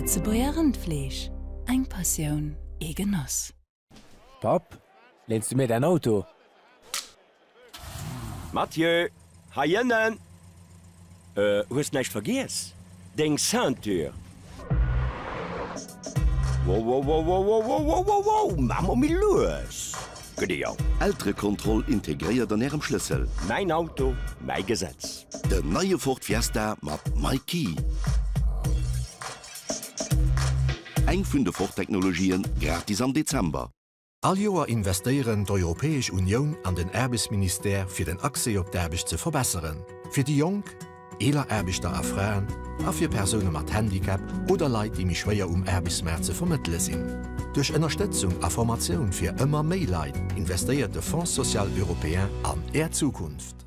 Lëtzebuerger Rëndfleesch, eng Passioun, ee Genoss. Papp, léins du mir däin Auto? Mathieu, hei ënnen! Hues näischt vergiess? Deng Ceinture! Wowowowowowowowowow, maach mol méi lues! Gudde Jong! Elterekontroll integréiert an Ärem Schlëssel. Mäin Auto, mäi Gesetz! Den neie Ford Fiesta mat MyKey. Eng vun de Ford-Technologien gratis am Dezember. All Joer investéieren d'Europäesch Unioun an den Aarbechtsministère fir den Accès op d'Aarbecht ze verbesseren, fir déi Jonk, eeler Aarbechter a Fraen a fir Persoune mat Handicap oder Leit, déi méi schwéier um Aarbechtsmaart ze vermëttele sinn. Duerch Ënnerstëtzung a Formatioun fir ëmmer méi Leit investéiert de Fonds social européen an Är Zukunft.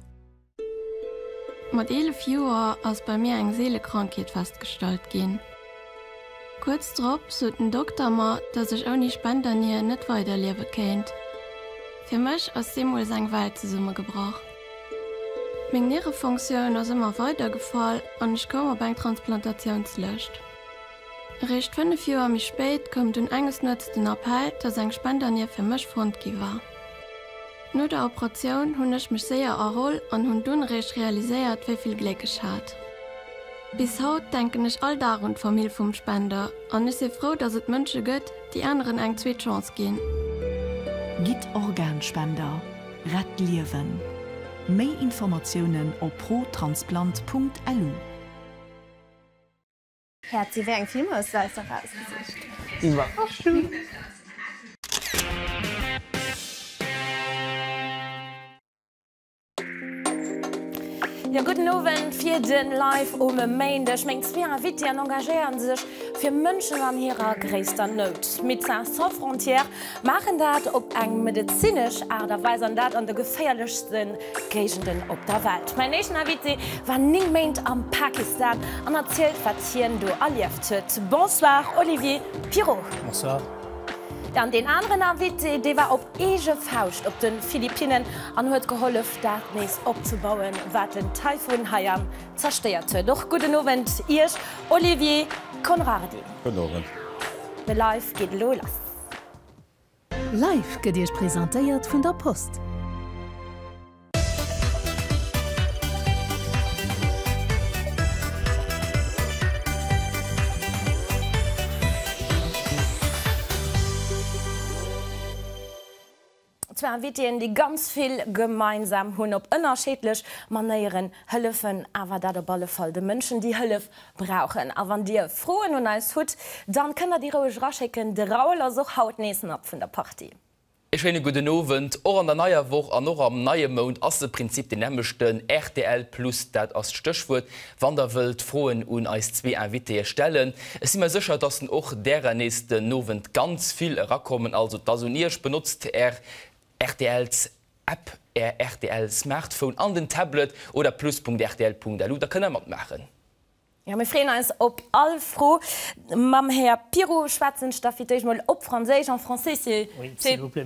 Mat 11 Joer ass bei mir eng seele Krankheet festgestallt ginn. Kuerz drop sot den Dokter mer, dass ech ouni Spendernier net weiderliewe kéint. Fir mech ass deemools eng Welt zesummegebrach. Meng Nierefonktioun ass ëmmer weider gefall an ech koum op eng Transplantatiounslëscht. Eréischt 5 Joer méi spéit koum dunn enges Nuets den Appell, dass eng Spendernier fir mech fonnt gi war. No der Operatioun hunn ech mech séier erholl an hunn dunn eréischt realiséiert, wéi vill Gléck ech hat. Bis haut denken ech all Dag un d'Famill vum Spender an ech si frou, dass et Mënsche gëtt, déi aneren eng zweet Chance ginn. Gitt Organspender, rett Liewen! Méi Informatiounen op protransplant.lu. Häerzi, wéi eng Filmer hues du eis erausgesicht? Iwwerraschung! Jo, gudden Owend fir de Live um Méindeg. Meng zwee Invitéen engagéieren sech fir Mënschen an hirer gréisster Nout. D'Médecins Sans Frontières maachen dat op eng medezinesch Aart a Weis an dat an de geféierlechste Géigenden op der Welt. Mäin éischten Invité war 9 Méint am Pakistan an erzielt, wat hien do erlieft huet. Bonsoir Olivier Pirot. Bonsoir. An deen aneren Invité, dee war op eege Fauscht op de Philippinnen an huet gehollef, dat nees opzebauen, wat den Taifun Haiyan zerstéiert huet. Och gudden Owend Iech, Olivier Conrardy. Gudden Owend. De Live geet elo lass. Live gëtt Iech presentéiert vun der Post. Zwar Invitéen, déi ganz vill gemeinsam hunn, op ënnerscheedlech Manéieren hëllefen awer dat op alle Fall de Mënschen, déi Hëllef brauchen. A wann Dir Froen un eis hutt, dann kënnt der déi roueg eraschécken. De Raoul ass och haut nees mat vun der Partie. E schéine gudden Owend. Och an der neier Woch an och am neie Mount ass de Prinzip deen nämmlechten, rtl Plus, dat ass d'Stéchwuert, wann der wëllt Froen un eis zwee Invitéë stellen. Ech si mer sécher, dass en och därer nees den Owend ganz vill erakommen. Also, 't ass un Iech, benotzt Är RTLs App, Är rtl Smartphone an den Tablet oder plus.rtl.lu, da kënnt der matmaachen. Jo, mir freeën eis op all Fro. Mam Här Pirou schwätzen ech da fir d'éischt mol op Franséisch, en français c'est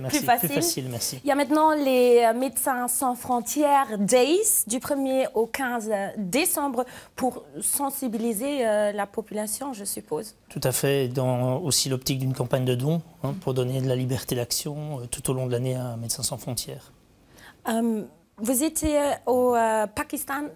plus facile. Il y a maintenant les Médecins sans frontières Days du premier au 15 décembre pour sensibiliser la population, je suppose. Tout à fait, dans aussi l'optique d'une campagne de dons hein, pour donner de la liberté d'action euh, tout au long de l'année à Médecins sans frontières. Euh, vous étiez au euh, Pakistan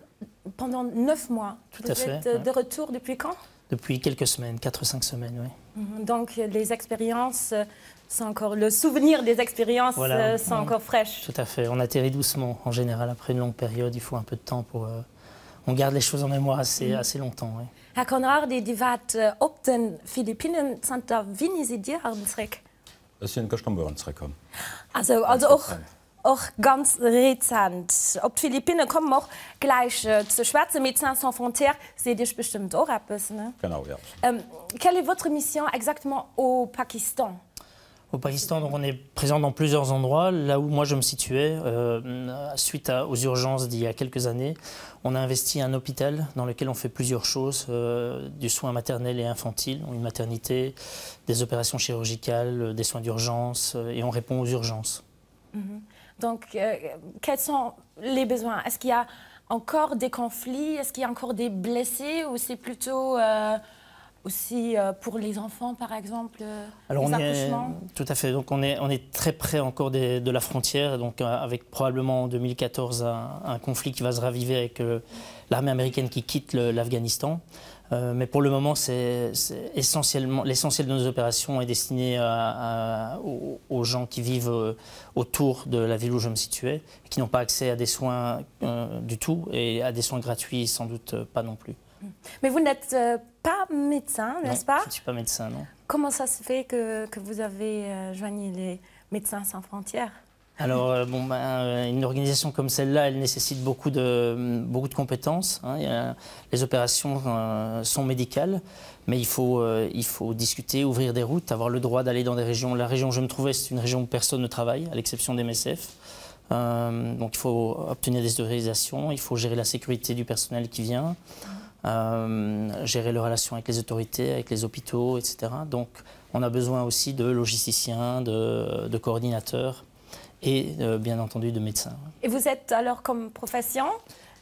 pendant neuf mois. Tout vous à fait. êtes euh, de retour depuis quand Depuis quelques semaines, quatre ou cinq semaines, oui. Mhm, donc les expériences euh, sont encore le souvenir des expériences voilà. sont encore fraîches. Tout à fait. On atterrit doucement en général après une longue période. Il faut un peu de temps pour. Euh, on garde les choses en mémoire assez, mm. assez longtemps. Oui. Här Conrardy, Dir waart op de Philippinnen. Zanter wéini sidd Dir erëm zréck? Ech sinn gëschter Mueren zréckkomm. Ah sou, also och och ganz rezent. Op d'Philippinne komme mer och gläich ze schwätzen. Médecins sans frontières seet Iech bestëmmt och eppes, ne? Genau, jo. Quelle est votre mission exactement au Pakistan? Au Pakistan, donc on est présent dans plusieurs endroits. Là où moi je me situais, euh, suite à, aux urgences d'il y a quelques années, on a investi un hôpital dans lequel on fait plusieurs choses, euh, du soin maternel et infantile, une maternité, des opérations chirurgicales, des soins d'urgence euh, et on répond aux urgences. Mm -hmm. Donc euh, quels sont les besoins Est-ce qu'il y a encore des conflits Est-ce qu'il y a encore des blessés ou c'est plutôt euh... Aussi euh, pour les enfants, par exemple, euh, Alors les on est, accouchements Tout à fait. Donc on est, on est très près encore des, de la frontière, donc euh, avec probablement en 2014 un, un conflit qui va se raviver avec euh, l'armée américaine qui quitte l'Afghanistan. Euh, mais pour le moment, c'est essentiellement l'essentiel de nos opérations est destiné à, à, aux, aux gens qui vivent euh, autour de la ville où je me situais, qui n'ont pas accès à des soins euh, du tout et à des soins gratuits sans doute euh, pas non plus. Mais vous n'êtes euh, pas médecin, n'est-ce pas Je ne suis pas médecin, non. Comment ça se fait que, que vous avez euh, joigné les Médecins sans frontières Alors, euh, bon, ben, euh, une organisation comme celle-là, elle nécessite beaucoup de, beaucoup de compétences. Hein. Il y a, les opérations euh, sont médicales, mais il faut, euh, il faut discuter, ouvrir des routes, avoir le droit d'aller dans des régions. La région où je me trouvais, c'est une région où personne ne travaille, à l'exception des MSF. Euh, donc il faut obtenir des autorisations, il faut gérer la sécurité du personnel qui vient, euh, gérer les relations avec les autorités, avec les hôpitaux, etc. Donc on a besoin aussi de logisticiens, de, de coordinateurs et euh, bien entendu de médecins. Et vous êtes alors comme profession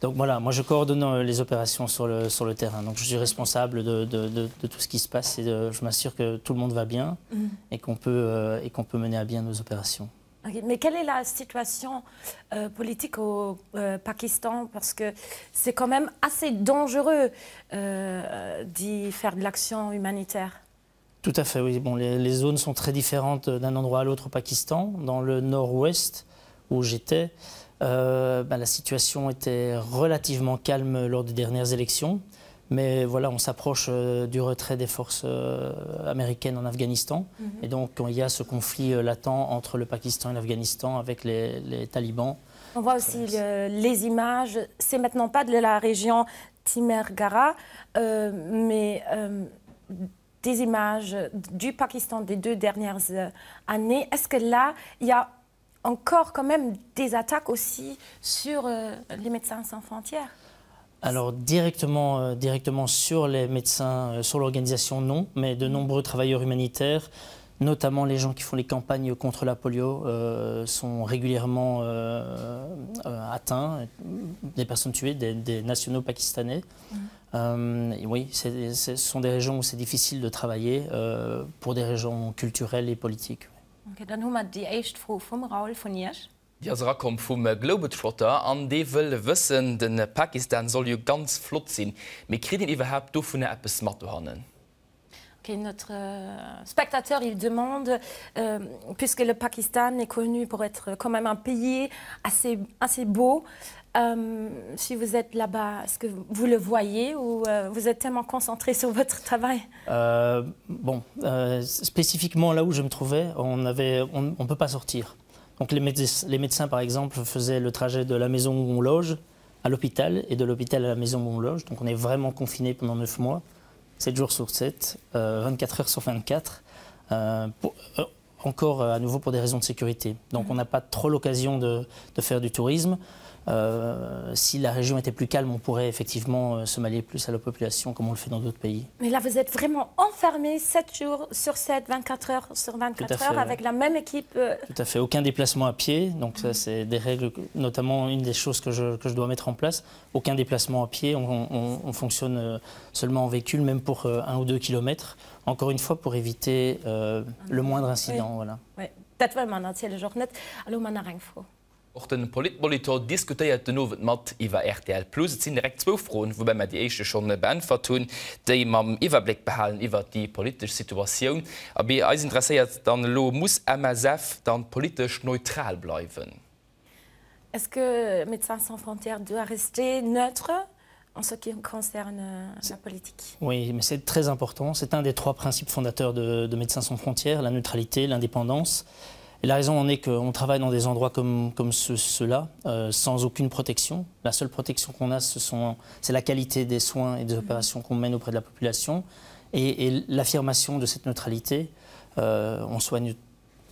Donc voilà, moi je coordonne euh, les opérations sur le, sur le terrain. Donc je suis responsable de, de, de, de tout ce qui se passe et de, je m'assure que tout le monde va bien mmh. et qu'on peut, euh, et qu'on peut mener à bien nos opérations. Okay. Mais quelle est la situation euh, politique au euh, Pakistan Parce que c'est quand même assez dangereux euh, d'y faire de l'action humanitaire. Tout à fait, oui. Bon, les, les zones sont très différentes d'un endroit à l'autre au Pakistan. Dans le nord-ouest, où j'étais, euh, ben, la situation était relativement calme lors des dernières élections. Mais voilà, on s'approche euh, du retrait des forces euh, américaines en Afghanistan. Mm -hmm. Et donc, il y a ce conflit euh, latent entre le Pakistan et l'Afghanistan avec les, les talibans. On voit aussi le, les images. C'est maintenant pas de la région Timergara, euh, mais euh, des images du Pakistan des deux dernières euh, années. Est-ce que là, il y a encore quand même des attaques aussi sur euh, les Médecins sans frontières Alors directement, euh, directement sur les médecins, euh, sur l'organisation, non, mais de nombreux travailleurs humanitaires, notamment les gens qui font les campagnes contre la polio, euh, sont régulièrement euh, euh, atteints, des personnes tuées, des, des nationaux pakistanais. Mmh. Euh, oui, ce sont des régions où c'est difficile de travailler euh, pour des raisons culturelles et politiques. Okay, dann hu mer déi éischt Fro vum Raoul vun Iech. Déi ass erakomm vum Globetrotter an dee wëll wëssen, De Pakistan soll jo ganz flott sinn, mee kritt een iwwerhaapt dovunner eppes mat dohannen? Okay, notre spectateur, il demande, euh, puisque le Pakistan est connu pour être quand même un pays assez, assez beau, euh, si vous êtes là-bas, est-ce que vous le voyez ou euh, vous êtes tellement concentré sur votre travail euh, Bon, euh, spécifiquement là où je me trouvais, on avait, on, on peut pas sortir. Donc les, méde les médecins, par exemple, faisaient le trajet de la maison où on loge à l'hôpital et de l'hôpital à la maison où on loge. Donc on est vraiment confiné pendant 9 mois, 7 jours sur 7, euh, 24 heures sur 24. Euh, pour, euh, encore euh, à nouveau pour des raisons de sécurité. Donc mmh. on n'a pas trop l'occasion de, de faire du tourisme. Euh, si la région était plus calme, on pourrait effectivement euh, se mêler plus à la population comme on le fait dans d'autres pays. Mais là, vous êtes vraiment enfermé 7 jours sur 7, 24 heures sur 24 heures fait, avec ouais. la même équipe. Euh... Tout à fait, aucun déplacement à pied. Donc ça, c'est des règles, notamment une des choses que je, que je dois mettre en place. Aucun déplacement à pied, on, on, on fonctionne euh, seulement en véhicule, même pour euh, un ou deux kilomètres. Encore une fois, pour éviter euh, le moindre incident. Oui. Voilà. Oui. Dat wëlle mer natierlech och net. Elo hu mer nach eng Fro. Och de Politmonitor diskutéiert den Owend mat iwwer rtl Plus. Et sinn direkt zwou Froen, woubäi mer déi éischte schonn beäntwert hunn, déi mam Iwwerbléck behalen iwwert déi politesch Situatioun. Abee, eis interesséiert dann elo, Muss MSF dann politesch neutral bleiwen? Est-ce que Médecins sans frontières doit rester neutre en ce qui concerne la politique? Oui, mais c'est très important. C'est un des trois principes fondateurs de, de Médecins sans frontières, la neutralité, l'indépendance. Et la raison en est qu'on travaille dans des endroits comme, comme ceux, ceux-là, euh, sans aucune protection. La seule protection qu'on a, ce c'est la qualité des soins et des opérations qu'on mène auprès de la population. Et, et l'affirmation de cette neutralité, euh, on soigne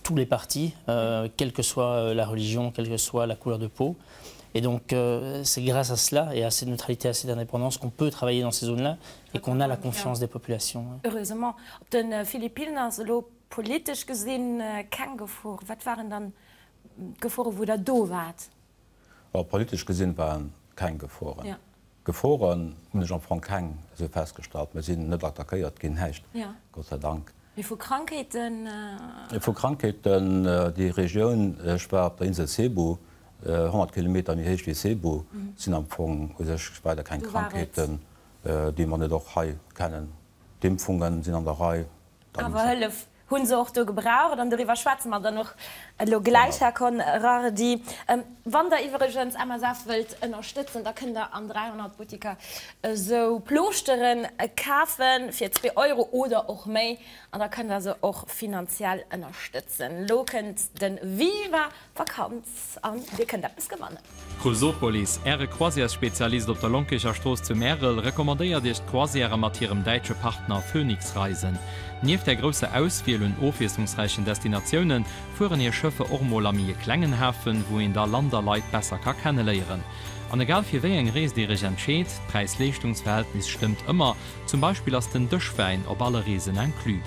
tous les partis, euh, quelle que soit euh, la religion, quelle que soit la couleur de peau. Et donc euh, c'est grâce à cela et à cette neutralité, à cette indépendance qu'on peut travailler dans ces zones-là et qu'on a la confiance des populations. Heureusement, op de Philippinen ass elo politesch gesinn keng Gefor. Wat waren dann d'Geforen, wou Der do waart? Bon, politesch gesinn waren keng Geforen. Geforen hunn ech am Fong keng esou festgestallt. Mir sinn net attackéiert ginn, näischt, Gott sei Dank. Mee vu Krankheeten? Vu Krankheeten, déi Regioun, ech war op der Insel Cebu, 100 Kilometer méi héich wéi Cebu, sinn am Fong u sech weider keng Krankheeten, déi mer net och hei kennen. D'Impfungen sinn an der Rei. Awer Hëllef hu se och do gebraucht an doriwwer schwätze mer dann och elo gläich, Här Conrardy. Wann Der iwwregens MSF wëllt ënnerstëtzen, da kënnt Der an 300 Buttiker esou Plooschtere kafe fir zwee Euro oder och méi an da kënnt Der se och finanziell ënnerstëtzen. Elo kënnt de Viva Vakanz an Dir kënnt eppes gewannen. Cruisopolis, Äre Croisièresspezialist op der Lonkecher Strooss zu Märel, recommandéiert Iech d'Croisièrë mat hirem däitsche Partner Phoenix Reisen. Nieft der grousser Auswiel un ofwiesslungsräichen Destinatiounen, fueren hir Schëffer och mol a méi e klengen Hafen, wou een da Land a Leit besser ka kenneléieren. An egal fir wéi eng Rees Dir Iech entscheet, d'Präis-Leeschtungsverhältnis stëmmt ëmmer, Zum Beispill ass den Dëschwäin op alle Reesen inclus.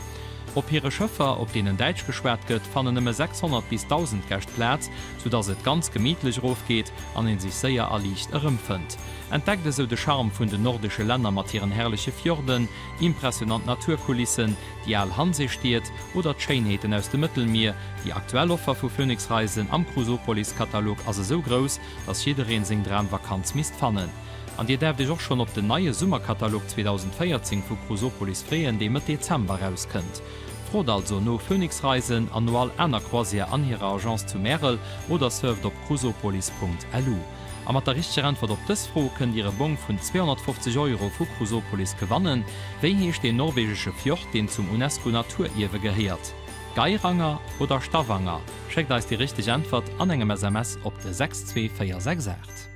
Op hire Schëffer, op deenen Däitsch geschwat gëtt, fannen nëmme 600 bis 1.000 Gäscht Plaz, sou dass et ganz gemittlech erofgeet an een sech séier a liicht erëmfënnt. Entdeckt esou de Charme vun den nordesche Länner mat hiren herrleche Fjorden, impressionant Naturkulissen, déi al Hansestied oder d'Schéinheeten aus dem Mëttelmier. Déi aktuell Offer vu Phoenix Reisen am Cruisopolis Katalog ass esou grouss, dass jiddereen seng Dramvakanz misst fannen. An dir däerft iech och schonn op den neie Summerkatalog 2014 vu Cruisopolis freeën, dee Mëtt Dezember erauskënnt. Frot also no Phoenix Reisen an no all aner Croisière an hirer Agence zu Märel oder surft op cruisopolis.lu. A mat der richteger Äntwert op dës Fro kënnt dir e Bong vun 250 Euro vu Cruisopolis gewannen. Wéi heescht deen norwegesche Fjord, deen zum UNESCO-Naturierwe gehéiert? Geiranger oder Stavanger? Schéckt eis déi richteg Äntwert an engem SMS op de 62468.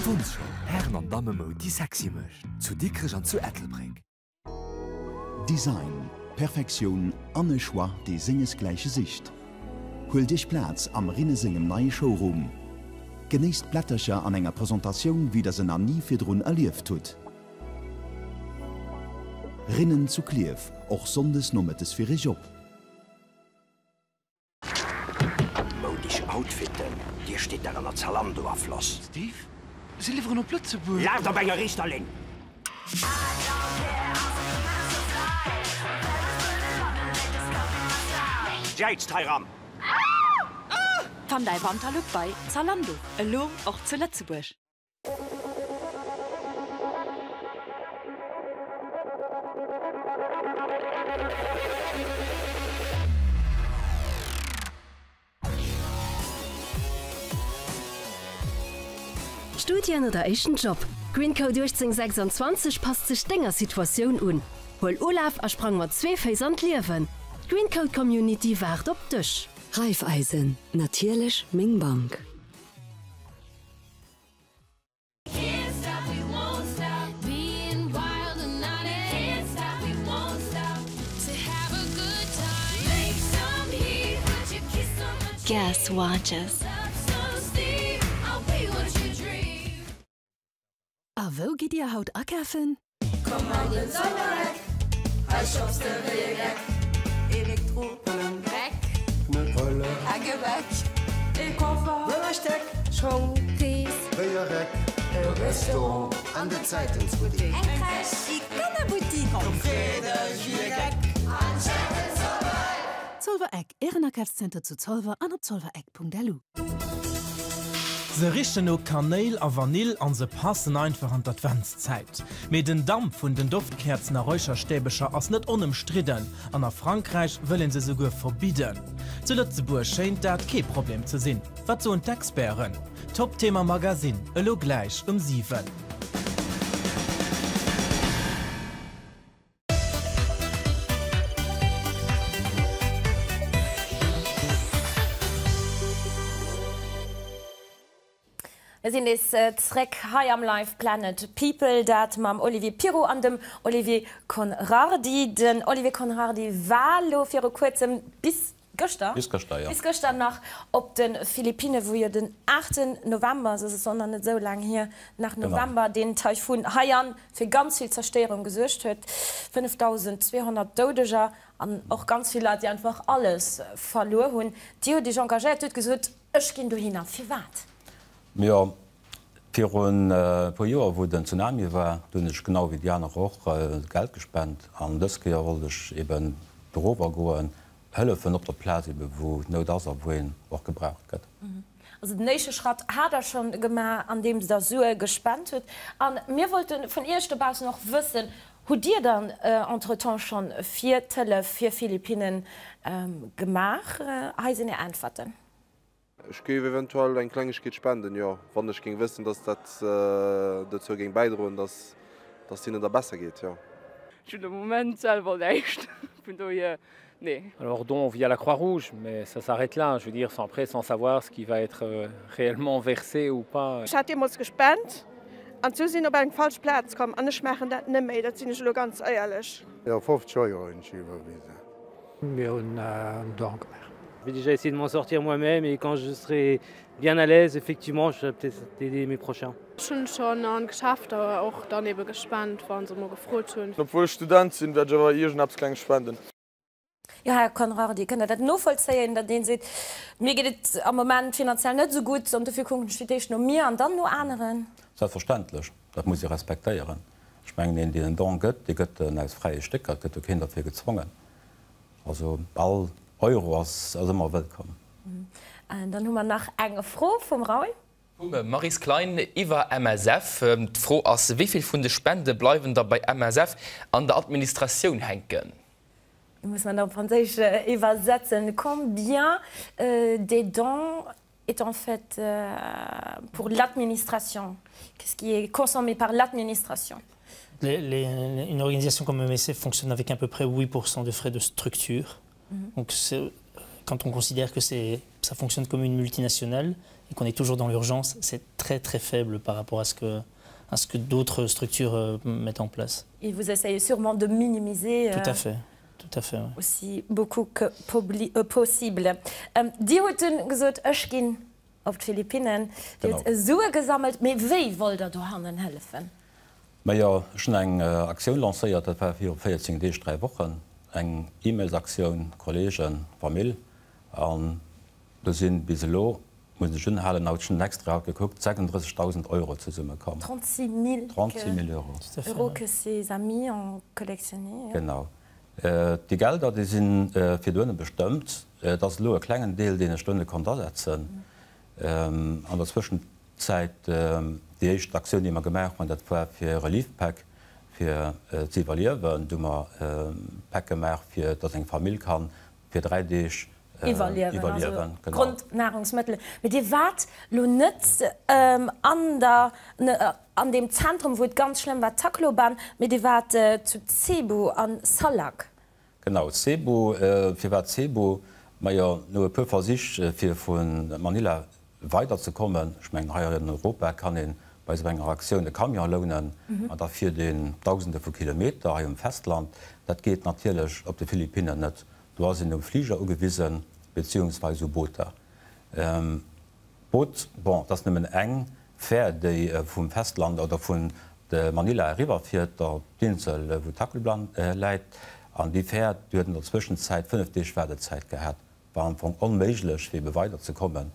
D'Wonschong, Hären an Dammemoud déi sexy mécht, zu Dikrech an zu Ettelbréck. Design, Perfektioun an e Choix, dee sengesgläiche sicht. Huelt Iech Plaz am Rinne sengem neie Showroom. Genéisst d'Blättercher an enger Presentatioun wéi der se na ni virdrun erlieft hutt. Rinnen zu Klierf, och Sonndes nomëttes fir Iech op. Moudesch Outfitten, dir steet dat ënner Zalando-Afloss. Steve, Se liwweren op Lëtzebuerg! Laaft op enger riichter Linn! Jäizt hei ran! Fann däi Wanterlook bei Zalando, elo och zu Lëtzebuerg! Studien oder éischten Job? Green Code 1826 passt sech denger Situatioun un. Huel Ulaf a sprang mat zwee Féiss an d'Liewen! D'Green Code Community waart op dech! Raiffeisen, natierlech meng Bank. Guess Watches. A wou gitt Dir haut akafen? Komm an den Zolwereck, hei shops de wéi e Geck. Elektro, Dreck, Pneuröller, a Gebäck, e Koffer, Wëllersteck, Schong, Rees, Béierreck, e Restaurant an der Zeitungsbuttek, eng Crèche, e Kannerbuttik. Komm free dech wéi e Geck an check den Zolwereck! Zolwereck, Ären Akafszenter zu Zolwer an op zolwereck.lu. Se richen no Kanéil a Vanill an se passen einfach an d'Adventszäit. Mee den Damp vun den Doftkäerzen a Räucherstäbecher ass net onëmstridden an a Frankräich wëll een se souguer verbidden. Zu Lëtzebuerg schéint dat kee Problem ze sinn. Wat soen d'Experten? Top-Thema Magazine elo gläich um 7. Mir sinn nees zréck hei am Live Planet People, dat mam Olivier Pirou an dem Olivier Conrardy. Den Olivier Conrardy war lo viru kuerzem bis. Gëschter? Bis gëschter, jo. Bis gëschter nach op de Philippinen, wou jo den 8 November, also et ass och nach net esou laang hier, nach November, deen Taifun Haiyan fir ganz vill Zerstéierung gesuergt huet. 5.200 Doudeger an och ganz vill Leit, déi einfach alles verluer hunn. Dir hutt Iech engagéiert, Dir hutt gesot, ech ginn dohinner. Firwat? Jo, virun e puer Joer, wou den Tsunami war, do hunn ech genau wéi déi aner och Geld gespent. An dës Kéier wollt ech eben dorower goen, hëllefen op der Plaz ebe wou Nout ass a wou een och gebraucht gëtt. Also den éischte Schratt hat der schonn gemaach, andeems der Sue gespent hutt. A mir wollte vun Iech dobaussen och wëssen, Hutt Dir dann entretemps schonn fir d'Hëllef fir Philippinnen gemaach? Hei sinn Är Äntwerten. Ech géif eventuell eng Klengegkeet spenden, jo, wann ech géing wëssen, dass dat dozou géing bäidroen, dass dass hinnen da besser geet, jo. Ech hunn de Moment selwer näischt, vun dohier nee. Alors don via la Croix-Rouge, mais ça s'arrête là, je veux dire sans après sans savoir ce qui va être réellement versé ou pas. Ech hat deemools gespent an d'Sue sinn op eng falsch Plaz komm an ech maachen dat net méi, dat sinn ech elo ganz éierlech. Jo, 50 Euro hunn ech iwwerwisen. Mir hunn en Don gemaach. Je vais déjà essayer de m'en sortir moi-même et quand je serai bien à l'aise, effectivement, je vais peut-être aider mes prochains. Ech hunn schonn an Geschäfter och dann ebe gespent, wa se mol gefrot hunn. Obwuel ech Student sinn, wäert ech awer iergendeppes Klenges spenden. Jo, Här Conrardy, kënnt Der dat novollzéien, datt een seet, mir geet et am Moment finanziell net esou gutt an dofir kucken ech fir d'éischt no mir an dann no aneren? Selbstverständlech, dat muss ee respektéieren. Ech mengen, een, deen en Don gëtt, dee gëtt en aus fräie Stécker, et gëtt jo keen derfir gezwongen. Also all Euro ass ëmmer wëllkomm. Dann hu mer nach eng Fro vum Raoul. Vum Maryse Klein iwwer MSF. D'Fro ass, Wéi vill vun de Spende bleiwen da bei MSF an der Administratioun hänken? Muss man op Franséisch iwwersetzen. Combien des dons est en fait pour l'administration? Qu'est-ce qui est consommé par l'administration? Les, les, une organisation comme MSF fonctionne avec à peu près 8% de frais de structure. Mm -hmm. Donc quand on considère que ça fonctionne comme une multinationale et qu'on est toujours dans l'urgence, c'est très très faible par rapport à ce que, à ce que d'autres structures euh, mettent en place. Et vous essayez sûrement de minimiser euh, Tout à fait. Tout à fait. Ouais. Aussi beaucoup que euh, possible. Ähm, Dir hutt dunn gesot, ech ginn op d'Philippinnen. Dir hutt Sue gesammelt, mee wéi wollt Der dohannen hëllefen? Majo, ech hunn eng Aktioun lancéiert, dat war viru 14 Deeg, 3 Wochen, eng E-Mails-Aktioun, Kollegen, Famill, an do si bis elo, muss ech unhalen, haut, ech hunn extra haut gekuckt, 36.000 Euro zesummekomm. 36 mille Euro que ses amis ont collectionné. Genau. Déi Gelder, déi si fir dohinne bestëmmt. Et ass elo e klengen Deel, deen ech dohinne konnt asetzen. An der Zwëschenzäit, déi éischt Aktioun, déi mer gemaach hunn, dat war fir Reliefpäck fir ze iwwerliewen. Do hu mer Päck gemaach, fir datt eng Famill ka fir 3 Deeg iwwerliewen, also Grondnahrungsmëttel. Mee Dir waart lo net an der, an deem Zentrum, wou et ganz schlëmm war, Tacloban, mee Dir waart zu Cebu an Salac. Genau, Cebu. Firwat Cebu? Majo, no e puer Versich fir vu Manila weider ze kommen, ech mengen hei an Europa kann ee bei esou enger Aktioun e Camion lounen an da fiert een Dausende vu Kilometer hei um Festland. Dat geet natierlech op de Philippinnen net. Do ass een um Fliger ugewisen, beziehungsweis u Booter. D'Boot, bon, et ass nëmmen eng Fär, déi vum Festland oder vun Manila eriwwer fiert op d'Insel, wou Tacloban läit. An déi Fär, déi huet an der Zwëschenzäit 5 Deeg Waardezäit gehat. War am Fong onméiglech, fir ebe weider ze kommen.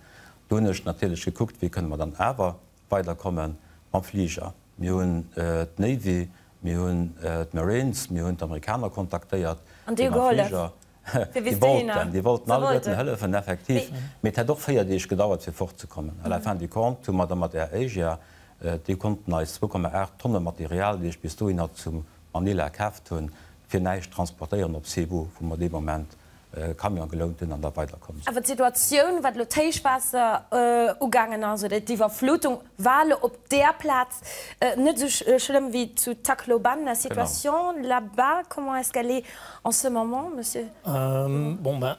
Do hunn ech natierlech gekuckt, wéi kënne mer dann awer weiderkommen mam Fliger. Mir hunn d'Navy, mir hunn d'Marines, mir hunn d'Amerikaner kontaktéiert, An déi hu gehollef? Déi wollten, déi wollten alleguerten hëllefen, effektiv. Mee et hätt och 4 Deeg gedauert, fir fortzekommen. À la fin du compte hu mer da mat Air Asia, déi konnten eis 2,8 Tonne Material, déi ech bis dohinner zu Manila kaaft hunn, fir näischt transportéieren op Cebu, wou mer dee Moment Camion gelount hunn an da weiderkomm sinn. Awer d'Situatioun, wat elo d'Héichwaasser ugaangen ass, oder d'Iwwerflutung, war elo op där Plaz net esou schlëmm wéi zu Tacloban. La situation là-bas, comment est-ce qu'elle est en ce moment, Monsieur? Bon ben,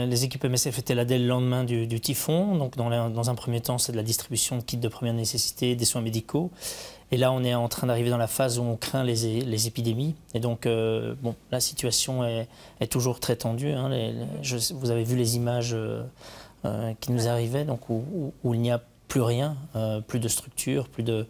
les équipes MSF étaient là dès le lendemain du, du typhon. Donc dans, la, dans un premier temps, c'est de la distribution de kits de première nécessité, des soins médicaux. Et là, on est en train d'arriver dans la phase où on craint les, les épidémies. Et donc, euh, bon, la situation est, est toujours très tendue. Hein. Les, les, je, vous avez vu les images euh, euh, qui nous arrivaient, donc où, où, où il n'y a plus rien, euh, plus de structure, plus de,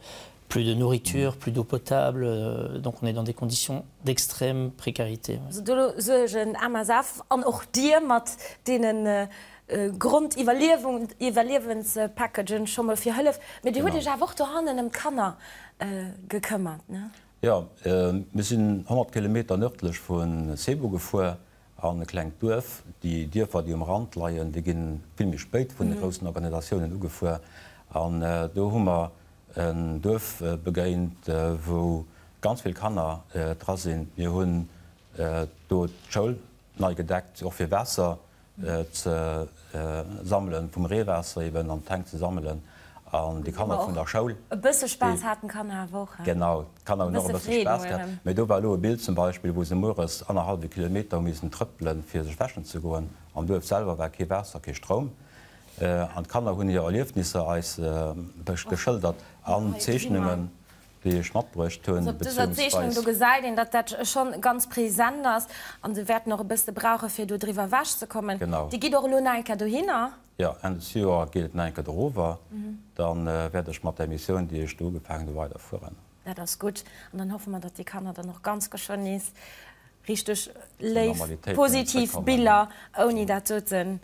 plus de nourriture, plus d'eau potable. Euh, donc on est dans des conditions d'extrême précarité. Ouais. Do suergen MSF an och Dir mat deenen Grondiwwerliewenspackagën scho mol fir Hëllef. Mee Dir hutt Iech awer och dohannen ëm d'Kanner gekëmmert, ne? Jo, mir sinn 100 Kilometer nërdlech vu Cebu gefuer an e klengt Duerf. Déi Dierfer, déi um Rand leien, déi gi vill méi spéit vun de groussen Organisatiounen ugefuer. An do hu mer en Duerf begéint, wou ganz vill Kanner dra sinn. Mir hunn do d'Schoul nei gedeckt, och fir Waasser ze sammelen, vum Reewaasser eben an d'Tänk ze sammelen an déi Kanner vun der Schoul. E bësse Spaass haten d'Kanner awer och, he? Genau, d'Kanner hunn och e bësse Spaass gehat. Mee do war elo e Bild zum Beispill, wou se mueres annerhallwe Kilometer hu missen trëppelen, fir sech wäschen ze goen. Am Duerf selwer war kee Waasser, kee Stroum. An d'Kanner hunn hir Erliefnisser eis geschëldert an Zeechnungen. déi ech matbruecht hunn, Also op dëser Zeechnung do beziehungsweis. gesäit een, datt dat schonn ganz present ass an se wäerten och e bësse brauche fir do driwwer ewech ze kommen. Genau. Dir gitt och elo nach eng Kéier dohinner? Jo, Enn des Joer geet et nach eng Kéier dorower. Da wäert ech mat där Missioun, déi ech do ugefaangen hu, weiderfueren. Dat ass gutt. An dann hoffe mer, datt déi Kanner dann och ganz geschwënn nees richteg léif, positiv Biller ouni dat doten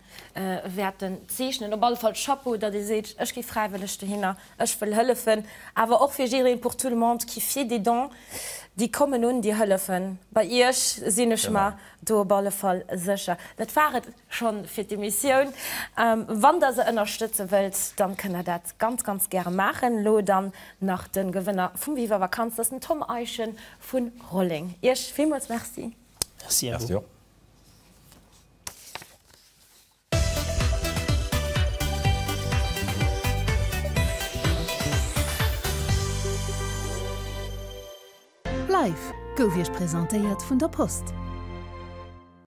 wäerten zeechnen. Op alle Fall Chapeau, datt ee seet, ech gi fräiwëlleg dohinner, ech wëll hëllefen. Awer och fir jiddereen, pour tout le monde qui fait des dons, déi kommen un, déi hëllefen. Bei Iech sinn ech mer do op alle Fall sécher. Dat war et schonn fir d'Emissioun. Wann der se ënnerstëtze wëllt, dann kënnt der dat ganz, ganz gäre maachen. Elo dann nach de Gewënner vum Viva Vakanz, dat ass den Tom Eischen Vun Rolleng. Iech villmools Merci. Merci à vous. Live gouf Iech presentéiert vun der Post.